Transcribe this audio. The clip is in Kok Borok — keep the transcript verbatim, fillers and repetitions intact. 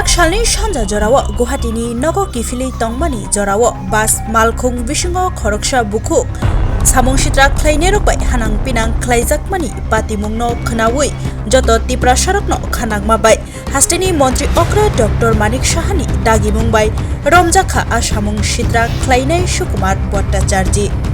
Salni sanja jorao Guwahati ni nogo kiphilwi tongmani jorao bus malkhung bisingo khoroksa bukhuk samung sitra khlainairok bai hanang pinang khlaijakmani patimungno khwnawi joto Tiprasarokno khanangma bai hasteni montri okra Doctor Manik Sahani dagimung bai romjakha a samung sitra khlainai Sukumar Bhattacharjee.